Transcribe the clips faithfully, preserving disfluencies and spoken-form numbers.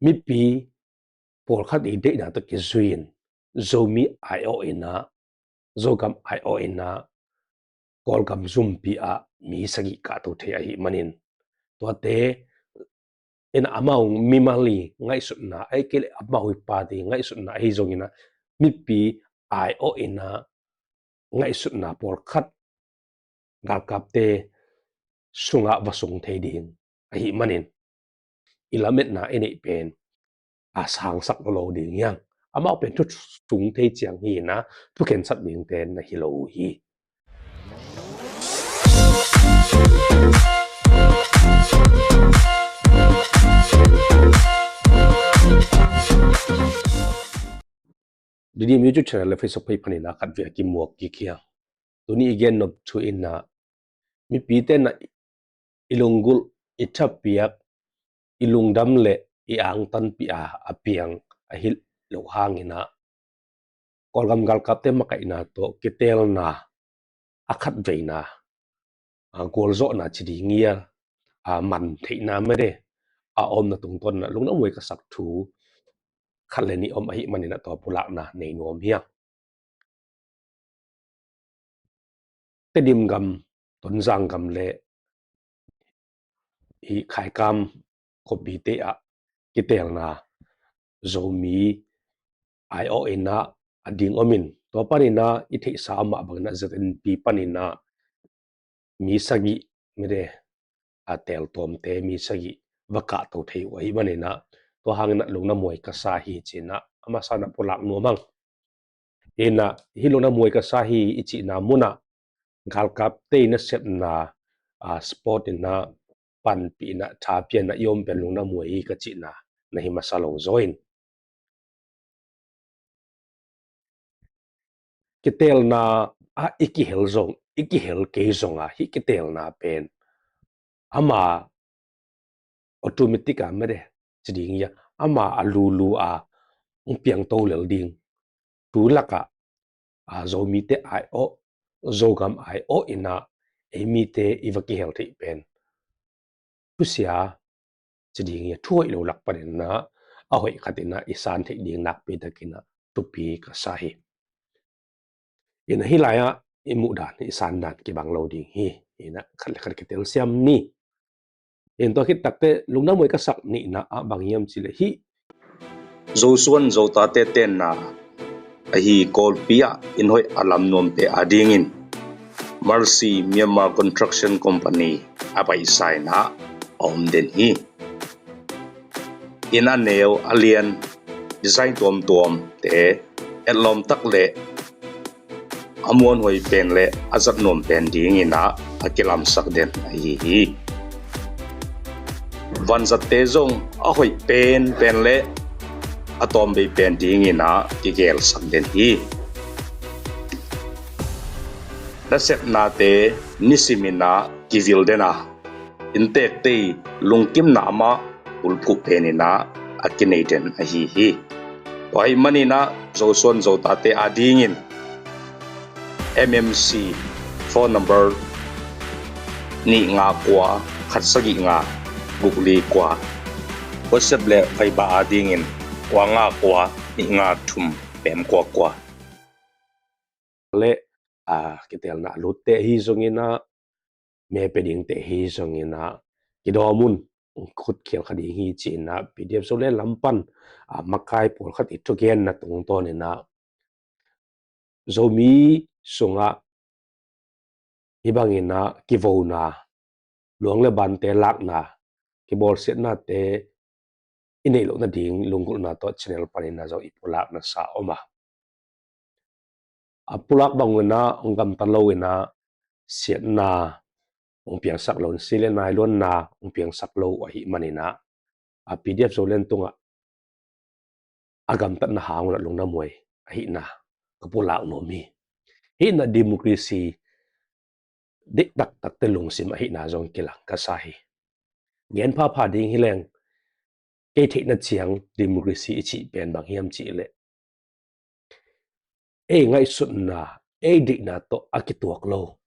mipi pawlkhat i deihna tawh kizui-in Zomi aiawh inah, Zogam aiawh inah Kawlgam zumpi ah mi sagih kahto thei ahih manin, tuate inah amau mimal i ngaihsutna, ahih kei leh amau i party ngaihsutna ahi zongin ah mipi aiawh inah ngaihsutna pawlkhat galkapte sungah va sung thei ding ahih manin, i lametna i neih pen a sangsak lo lo ding hi hang. Amau pen thu sung thei ciang hi inah thu khensat dingte na hi lo uh hi. Redeem YouTube channel le Facebook page panin ah khatvei a kimuak kik hi hang. Tuni i gen nop thu inah mipite inah i lunggulh, i thapiak, i lungdam le i angtanpih a a piang ahi loh hangin ah Kawlgam galkapte makaihna tawh kiteelna a khatveina, a gualzawhna ci ding hi a, a man theihna mede a omna tungtawn inah lungdam huai ka sak thu khat le nih om ahih manin ah tua pulakna nei nuam hi hang. Tedim gam, Tonzang gam le i Khaikam khuapite ah kiteelna Zomi aiawh inah a ding om in, tua panin ah i theihsa mah bangin ah Z N P panin ah mi sagih mede a teeltuamte mi sagih va kahto thei uh ahih manin ah tua hangin ah lungdam huai ka sa hi ci inah a masa inah pulak nuam hang. Inah hih lungdam huai ka sa hi i cihna munah galkapte i nasepna, a, support inah panpih inah thapiak inah i om pen lungdam huai hi ka cihna na hi masa lo zaw in. Kiteelna ah i kihel zong, i kihel kei zong a hih kiteelna pen ama automatic a mede ci ding hi a, ama a lulu a hong piangto lel ding. Tu lakah a Zomite aiawh, Zogam aiawh inah ei mite i va kihel theih pen thusia ci ding hi a, thu hoih lo lak panin ah a hoih khat inah i san theih ding nakpi takin ah thupi ka sa hi. Inah hih lai-ah i muhdan, i sandan kibang lo ding hi. Inah khat le khat kitelsiam ni. In tua khit takteh lungdam huai ka sak nihna ah bang hiam cih leh hih Zosuan Zotate tenna ahi Kawlpi ah inn hoih a lam nuamte adingin Mercy Myanmar Construction Company a paisa inah a om den hi. Inn a neu a lian, design tuamtuamte etlawm tak le a muanhuai pen le a zat nuam pen ding inah a kilamsak den ahi hi. Vanzatte zong a hoih penpen le a tawmvei pen ding inah kigelsak den hi. Nasepnate nisim inah kivil den a, inntekte i lungkimna amah bulphuh pen inah a kinei den ahi hi. Tua ahih man inah Zosuan Zotate adingin M M C phone number nih nga kua khat sagih nga guk li kua, WhatsApp le Viber adingin kua nga kua nih nga thum pem kua kua. Le, a, kiteelna a lutte ahi zong inah, me pe dingte ahi zong inah, kidawm un, khut khial kha ding hi ci inah, P D F Zoland lam pan, a, makai pawlkhat i thugenna tungtawn inah, Zomi sungah hih bang inah kivona, luang le bante lakna, kibawlsiatnate i neih loh nading lunggulhna tawh channel pan inah zong i pulakna sa om a, a pulak bang inah hong gamta lo inah siatna hong piangsak lo, si le nai luanna hong piangsak lo ahih man inah, a, P D F Zoland tungah a gamtatna hang un ah lungdam huai ahihna ka pulak nuam hi. Hih inah democracy deih taktakte lungsim ahihna zong kilang ka sa hi. Gen phapha ding hi leng, kei theihna ciang democracy i cih pen bang hiam cih leh, ei ngaihsutna, ei deihna tawh a kituak lo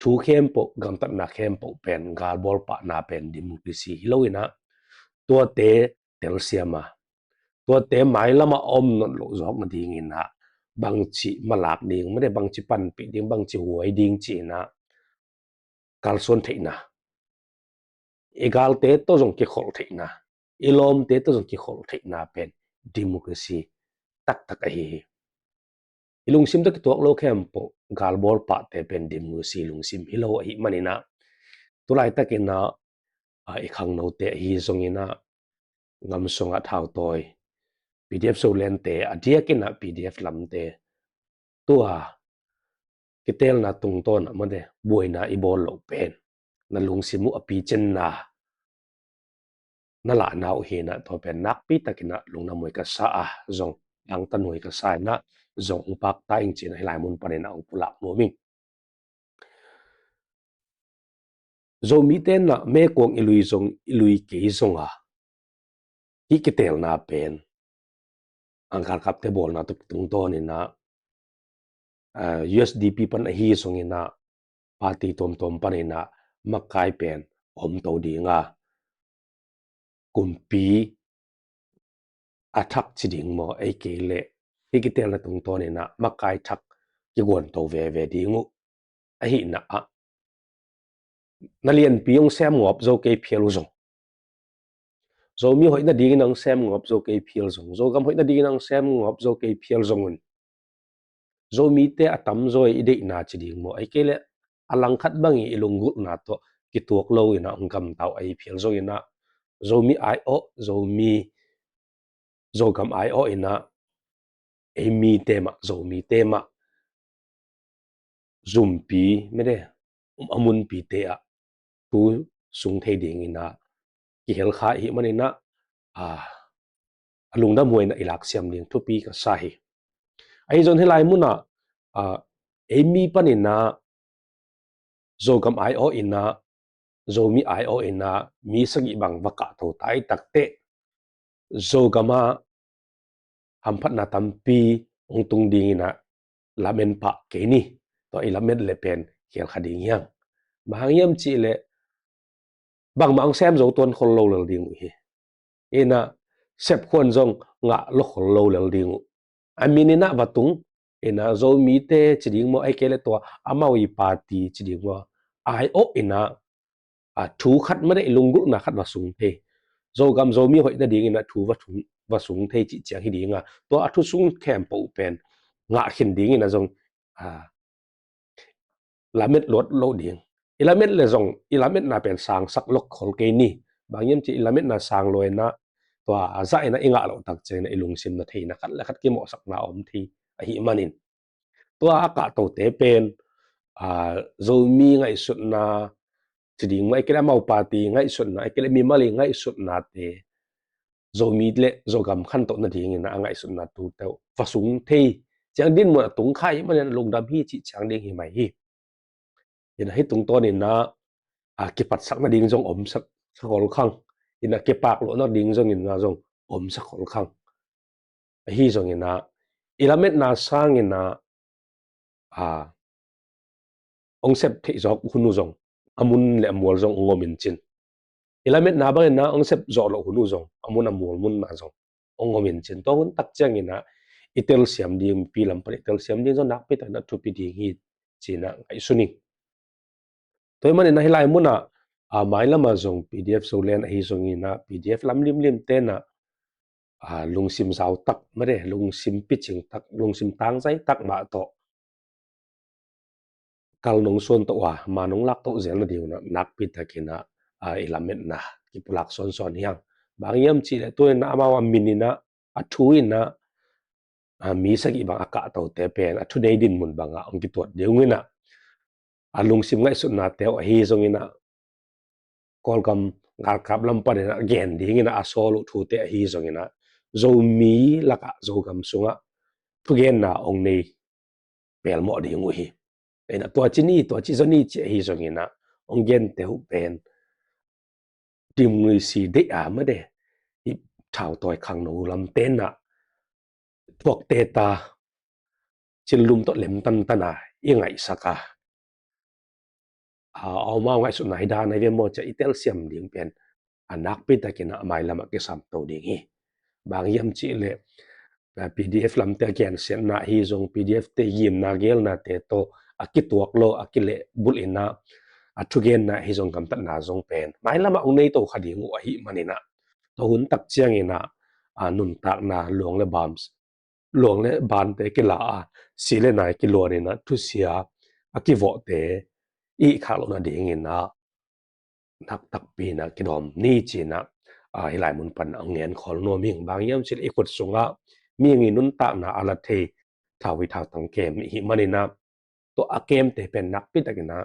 thu khempeuh, gamtatna khempeuh pen galbawl pahna pen democracy hi lo inah, tuate telsiam a, tuate mailamah a om nawn loh zawk nadingin ah bangci malak ding, mate, bangci panpih ding, bangci huai ding ci-in ah kalsuan theihna, i galte tawh zong kikholh theihna, i lawmte tawh zong kikholh theihna pen democracy taktak ahi hi. I lungsim tawh kituak lo khempeuh galbawl pahte pen democracy lungsim hi lo ahih manin ah, tu laitakin ah, a, i khangnote ahi zongin ah, gam sungah thautawi P D F Zolandte, a diakin ah P D F lamte, tua kiteelna tungtawn ah, mate, buaina i bawl loh pen na lungsim uh a picinna na lahna uh hi-in ah, tua pen nakpi takin ah lungdam huai ka sa a, zong dangtan huai ka sa in ah, zong hong pakta ing ci-in ah hih lai mun panin ah hong pulak nuam ing. Zomite in ah meikuang i lui zong, i lui kei zong a, hih kiteelna pen a, galkapte bawlna tawh tungtawn in ah, a, U S D P pan ahi zongin ah, party tuamtuam panin ah makai pen om to ding a, kumpi a thak ci ding maw, ei kei leh hih kiteelna tungtawn in ah makai thak kiguan to veve ding uh. Ahih nak ah, na lianpi hong sem ngawp zo kei phial uh zong, Zomi hoih nadingin hong sem ngawp zo kei phial zong, Zogam hoih nadingin hong sem ngawp zo kei phial zong un, Zomite a tamzaw i deihna ci ding maw, ei kei leh a langkhat bang i lunggulhna tawh kituak lo in ah hong gamta uh ahi phial zongin ah, Zomi aiawh, Zomi, Zogam aiawh in ah, ei mite mah, Zomite mah zumpi, mate, a munpite ah tu sung thei dingin ah kihel kha i hih manin ah, a, a lungdam huai in ah i laksiam ding thupi ka sa hi. Ahi zong hih lai mun ah, a, ei mi panin ah Zogam aiawh in ah, Zomi aiawh in ah mi sagih bang va kahto ta i takteh, Zogam ah hamphatna tampi hong tung dingin ah lamen pah kei ni. Tua i lamen leh pen khial kha ding hi hang. Bang hang hiam cih leh bangmah hong sem zo tuan khol lo lel ding uh hi. In ah sepkhuan zong ngah lo khol lo lel ding uh. A min in ah va tung, in ah Zomite ci ding maw, ei kei leh tua amau i party ci ding maw, aiawh in ah, a, thu khat, mate, i lunggulhna khat va sung thei, Zogam Zomi hoih nadingin ah thu va thung, va sung thei cih ciang hi ding a, tua a thu sung khempeuh pen ngah khin dingin ah zong, a, lamet luat lo ding. I lamet leh zong, i lametna pen sangsak lo khol kei ni. Bang hiam cih i lametna sang lo in ah, tua a zah in ah i ngah loh tak ciangin ah i lungsim na theihna khat leh khat kimawhsakna a om thei ahih manin, tua a kahtote pen, a, Zomi ngaihsutna ci ding maw, ei kei leh amau party ngaihsutna, ei kei leh mimal i ngaihsutnate, Zomi leh Zogam khantoh nadingin ah a ngaihsutna tute uh va sung thei ciang dinmun a tung kha ahih manin lungdam hi cih ciang ding hi mai hi. In ah hih tungtawn in ah, a, kipatsak nading zong om sak, sak khol khang. In ah kipak loh nading zongin ah zong om sak khol khang. Ahi zongin ah i lametna sangin ah, a, hong sep theih zawk hun uh zong a mun leh a mual zong hong om in cin. I lametna bangin ah hong sep zawh loh hun uh zong a mun a mual munna zong hong om in cin. Tua hun tak ciangin ah i telsiam ding, mipi lam pan i telsiam ding zong nakpi takin ah thupi ding hi ci-in ah ngaihsun ing. Tua ahih manin ah hih lai mun ah, a, mailam ah zong P D F Zoland ahi zongin ah P D F lam limlimte in ah, a, lungsim zau tak, mate, lungsim picing tak, lungsim tangzai tak mah tawh kal nong suan to uh a, ma nong lak to uh zel nading un ah nakpi takin ah, a, i lametna kipulak sawnsawn hi hang. Bang hiam cih leh tu in ah amau a min in ah, a thu in ah, a, mi sagih bang a kahtote pen a thunei dinmun bang ah hong kituat ding un ah, a, lungsim ngaihsutnate uh ahi zongin ah, Kawlgam galkap lam panin ah gen dingin ah a sawl uh thute ahi zongin ah, Zomi lakah Zogam sungah thugenna hong nei pelmawh ding uh hi. In ah tua ci ni, tua ci zaw ni ci ahi zongin ah hong gente uh pen democracy deih a, mate, i thautawi khangno lamte in ah thuakte ta, cinlum tawh lem tantan a i ngaihsak a, a, amau ngaihsutna hi dan ahi ve maw ci-a i telsiam ding pen, a nakpi takin a mailam ah kisam to ding hi. Bang hiam cih leh, a, P D F lamte a gensiatna ahi zong, P D F te gimna gelnate tawh a kituak lo, a kilehbulh in a, a thugenna ahi zong, gamtatna zong pen mailam ah hong nei to kha ding uh ahih manin a, tua hun tak ciangin a, a, nuntakna luang le bam, luang le bante kila a, si le nai kiluan in a, thusia a kivawhte i hih khak loh nadingin a, nak takpi in a kidawm ni ci-in a, a, hih lai mun pan a ngen khol nuam ing. Bang hiam cih leh i khut sungah mihing i nuntakna a la thei thau i thautang kem i hih manin a, tua a kemte pen nakpi takin a,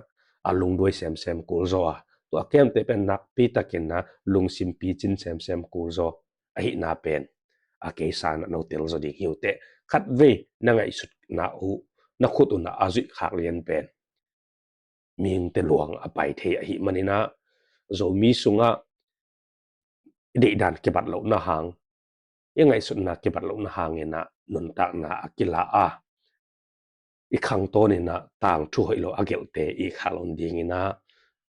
a lungduai semsem kul zaw a, tua a kemte pen nakpi takin a lungsim picin semsem kul zaw ahihna pen a kei sangin a no tel zaw ding hi uh teh. Khatvei na ngaihsutna uh, na khut un a zuih khak lian pen mihingte luang a pai thei ahih manin a, Zomi sungah i deihdan kibat lohna hang, i ngaihsutna kibat lohna hangin a, nuntakna a kila a, i khangtawn in a, tangthu hoih lo a gelhte i hih khak loh nadingin a,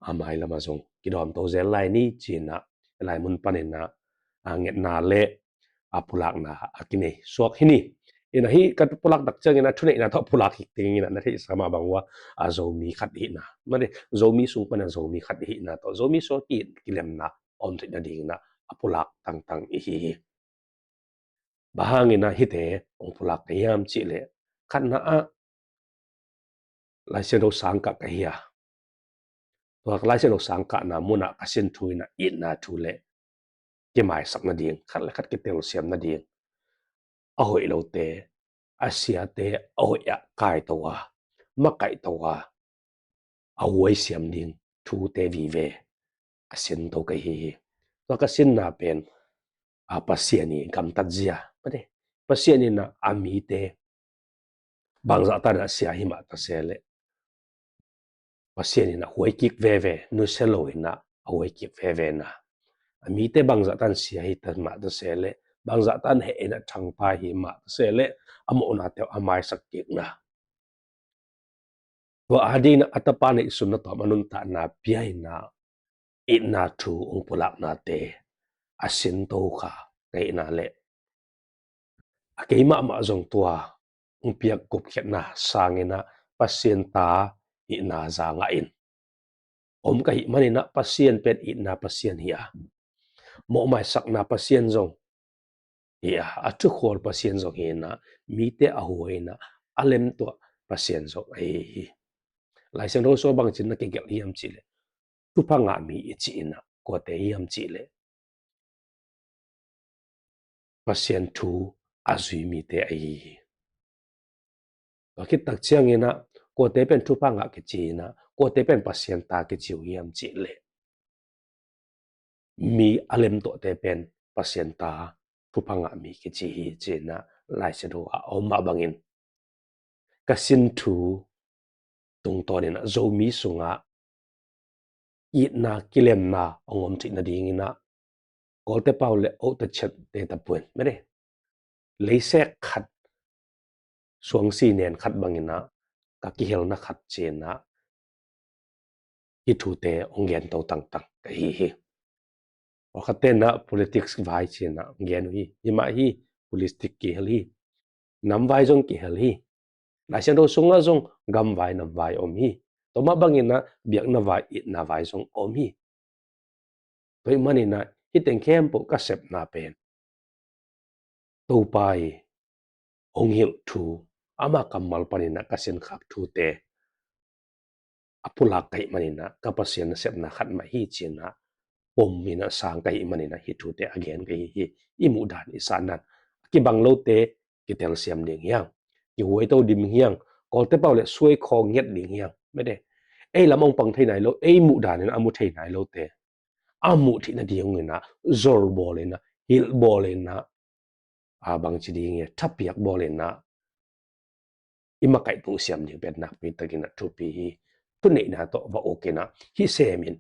a mailam ah zong kidawm to zel lai ni ci-in a, hih lai mun panin a, a, ngetna le a pulakna a kinei suak hi ni. In a, hih ka pulak tak ciangin a, thuneihna tawh pulak hi dingin a, na theihsa mah bang uh a, a, Zomi khat hihna, mate, Zomi sung pan a Zomi khat hihna tawh Zomi suak ki, kilemna om theih nadingin a, a pulak tangtang i hi hi. Bang hangin a hihte hong pulak ka hiam cih leh, khatna ah, Lai Siangtho sangkah ka hi a, tua Lai Siangtho sangkahna mun ah ka sin thu in a, itna thu le kimaisak nading, khat le khat kitelsiam nading, a hoih lote, a siate a hoih ah kaito a, makaihto a, a huai siam ding thute vive a sin to ka hi hi. Tua ka sinna pen, a, Pasian i gamtat zia, mate, Pasian in a, a mite bangzah tan a sia hi mah ta se leh, Pasian in a huai kik veve, nusia lo in a, a huai kik veve na. A mite bangzah tan sia hi ta mah ta se leh, bangzah tan heh in a thangpai hi mah ta se leh, a mawhnate uh a maisak kikna. Tua adingin a, a tapa neihsun na tawm a nuntakna pia in a, itna thu hong pulaknate a sin to kha ka hihna le, a kei mahmah zong tua hong piak gupkhiatna sangin a, Pasian ta hihna za ngah in om ka hih manin a, Pasian pen itna Pasian hi a, mawhmaisakna Pasian zong hi a, a thukhual Pasian zong hi in a, mite a huai in a, a lemtuah Pasian zong ahi hi. Lai Siangtho sung bangci-in na kigelh hiam cih leh, thupha ngah mi i cih in a, kuate hiam cih leh, Pasian thu a zui mite ahi hi. Tua khit tak ciangin a, kuate pen thupha ngah kici in a, kuate pen Pasian ta kici uh hiam cih leh, mi a lemtuahte pen Pasian ta, thupha ngah mi kici hi ci-in a, Lai Siangtho a om mah bangin, ka sin thu tungtawn in a, Zomi sungah itna kilemna hong om theih nadingin a, Kawlte pau le, oh, ta chiat te ta puan, mate, leisek khat, suangsi nen khat bangin a, ka kihelna khat ci-in a, hih thute hong gen to tangtang ka hi hi. Pawlkhatte in a politics vai ci-in a hong gen uh hi. Hi mah hi, politics kihel hi. Nam vai zong kihel hi. Lai Siangtho sungah zong gam vai, nam vai om hi. Tua mah bangin a biakna vai, itna vai zong om hi. Tua ahih manin a, hih teng khempeuh ka sepna pen Topa i hong hilh thu, ama kammal panin a ka sinkhak thute a pulak ka hih manin a, ka Pasian nasepna khat mah hi ci-in a, pom in a sang ka hih manin a, hih thute a gen ka hi hi. I muhdan, i sandan, a kibang lote kitelsiam ding hi hang, kihuaito ding hi hang, Kawlte pau le suai khawng nget ding hi hang, mate. Ei lam hong pang thei nai lo, ei muhdan in a mu thei nai lote a muh theih nadingin a, zol bawl in a, hilh bawl in a, a, bangci ding hi, thapiak bawl in a, i makaih tuh siam ding pen nakpi takin a thupi hi. Thuneihna tawh va uk in a, hih sem in,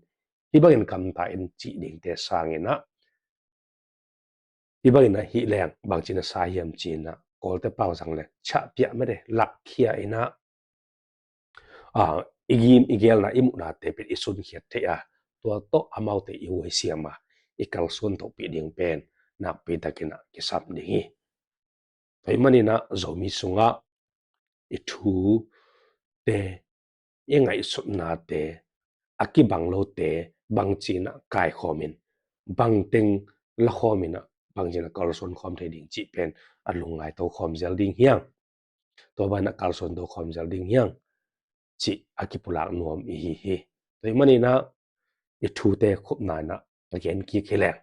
hih bangin gamta in cih dingte sangin a, hih bangin a hih leng bangci na sa hiam ci-in a, Kawlte pau zang le, ciahpiah, mate, lakkhia in a, a, i gim i gelna, i muhnate pen i sunkhiat theih a, tua tawh amaute i huaisiam a, i kalsuan tohpih ding pen nakpi takin ah kisam ding hi. Tua ahih manin ah Zomi sungah i thute, i ngaihsutnate, a kibang lote bangci-in ah kaikhawmin, bangteng lakhawmin ah bangci-in ah kalsuan khawm thei ding cih pen a lungngaito khawm zel ding hi hang. Tua banah kalsuanto khawm zel ding hi hang cih a kipulak nuam i hi hi. Tua ahih manin ah i thute khupna in ah ka gen kik hi leng,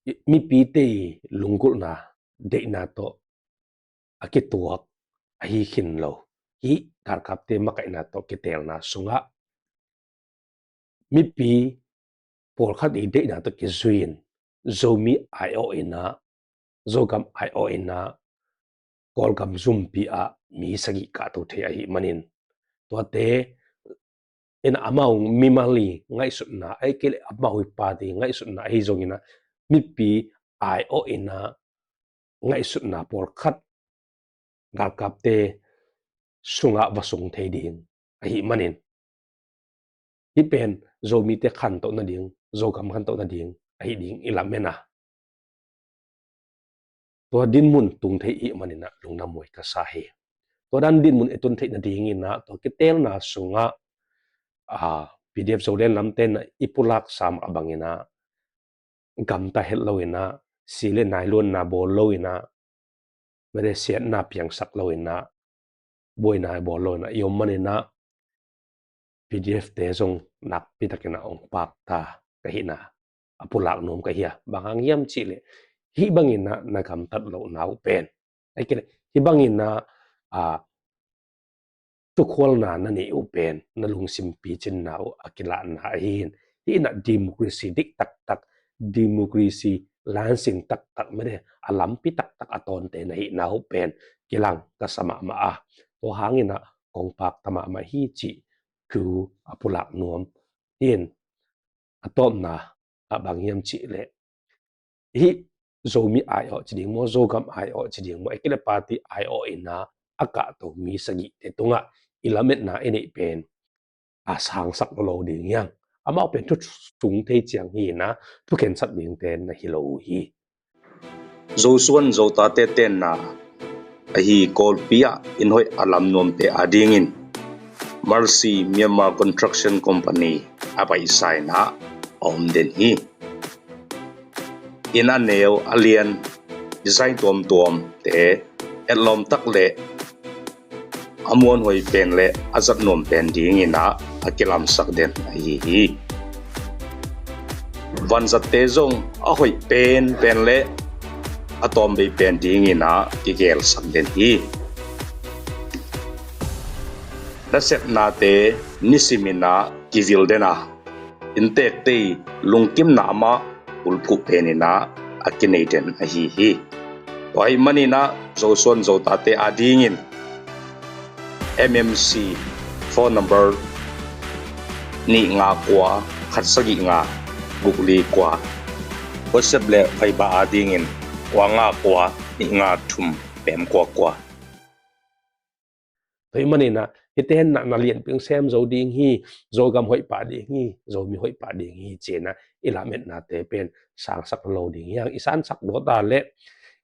i mipite i lunggulhna deihna tawh a kituak ahi khin lo, hih galkapte makaihna tawh kiteelna sungah mipi pawlkhat i deihna tawh kizui-in Zomi aiawh in ah, Zogam aiawh in ah Kawlgam zumpi ah mi sagih kahto thei ahih manin, tuate in ah amau mimal i ngaihsutna, ahih kei leh amau i party ngaihsutna ahi zongin ah mipi aiawh in ah ngaihsutna pawlkhat galkapte sungah va sung thei ding ahih manin, hih pen Zomite khantoh nading, Zogam khantoh nading ahi ding i lamen a, tua dinmun tung thei i hih manin ah lungdam huai ka sa hi. Tua dan dinmun i tun theih nadingin ah tua kiteelna sungah, aa, P D F Zoland lamte in ah i pulaksa mah bangin ah gamta het loin ah, si le nai luanna bawl loin ah, mede siatna piangsak loin ah, buaina bawl loin ah i om manin ah, P D F te zong nakpi takin ah hong pakta ka hihna a pulak nuam ka hi a, bang hang hiam cih leh hih bangin ah na gamtat lohna uh pen, ahih kei leh hih bangin ah, aa, tukhualna na neih uh pen na lungsim picinna uh a kilahna ahi hi. Hih in ah democracy dik taktak, democracy langsing taktak, mede a lampi taktak a tawnte na hihna uh pen kilang ka sa mahmah a, tua hangin ah kong pakta mahmah hi cih thu a pulak nuam hi. A tawpna ah bang hiam cih leh, hih Zomi aiawh ci ding maw, Zogam aiawh ci ding maw, ahih kei leh party aiawh in ah a kahto mi sagihte tungah i lametna i neih pen a sangsak lo ding hi hang. Amau pen thu sung thei ciang hi in ah thu khensat dingte na hi lo uh hi. Zosuan Zotate tenna ahi Kawlpi ah inn hoih a lam nuamte adingin Mercy Myanmar Construction Company a paisa in ah a om den hi. Inn a neu a lian, design tuamtuamte etlawm tak le a muanhuai pen le a zat nuam pen dingin ah a kilamsak den ahi hi. Vanzatte zong a hoih penpen le a tawmbei pen dingin ah kigelsak den hi. Nasepnate nisimin ah kivil den a, inntekte i lungkimna mah bulphuh penin ah a kinei den ahi hi. Tua ahih manin ah Zosuan Zotate adingin M M C phone number nih nga kua khat sagih nga guk li kua, WhatsApp le Viber adingin kua nga kua nih nga thum pem kua kua. Tua ahih manin ah hihte na, na lianpi hong sem zo ding hi, Zogam hoih pah ding hi, Zomi hoih pah ding hi ci-in ah i lametnate pen sangsak lo ding hi hang. I sangsak dawt a leh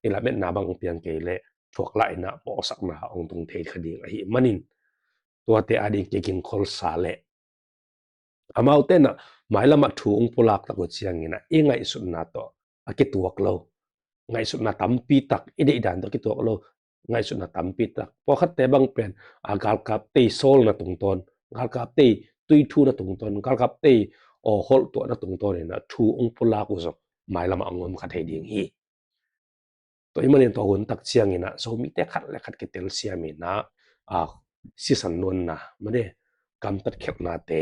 i lametna bang piang kei leh thuak lah in ah mawhsakna hong tung thei kha ding ahih manin, tuate ading kigingkholsa leh amaute in ah mailam ah thu hong pulak tak uh ciangin ah i ngaihsutna tawh a kituak lo, ngaihsutna tampi tak, i deihdan tawh a kituak lo ngaihsutna tampi tak, pawlkhatte bang pen a galkapte i sawlna tungtawn, galkapte i tuithuna tungtawn, galkapte i awholh tuahna tungtawn in ah thu hong pulak uh zong mailam ah hong om kha thei ding hi. Tua ahih manin tua hun tak ciangin ah Zomite khat le khat kitelsiam in ah, a, sisan nuanna, made, gamtat khialhnate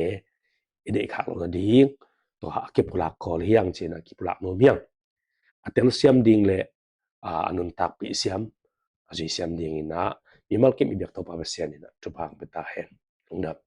i deih khak loh nading tua a kipulak khawl hi hang ci-in ah kipulak nuam hi hang. A telsiam ding le, a, a nuntakpih siam, a zuisiam dingin ah mimal kim i biak Topa Pasian in ah thupha hong pia ta hen. Lungdam.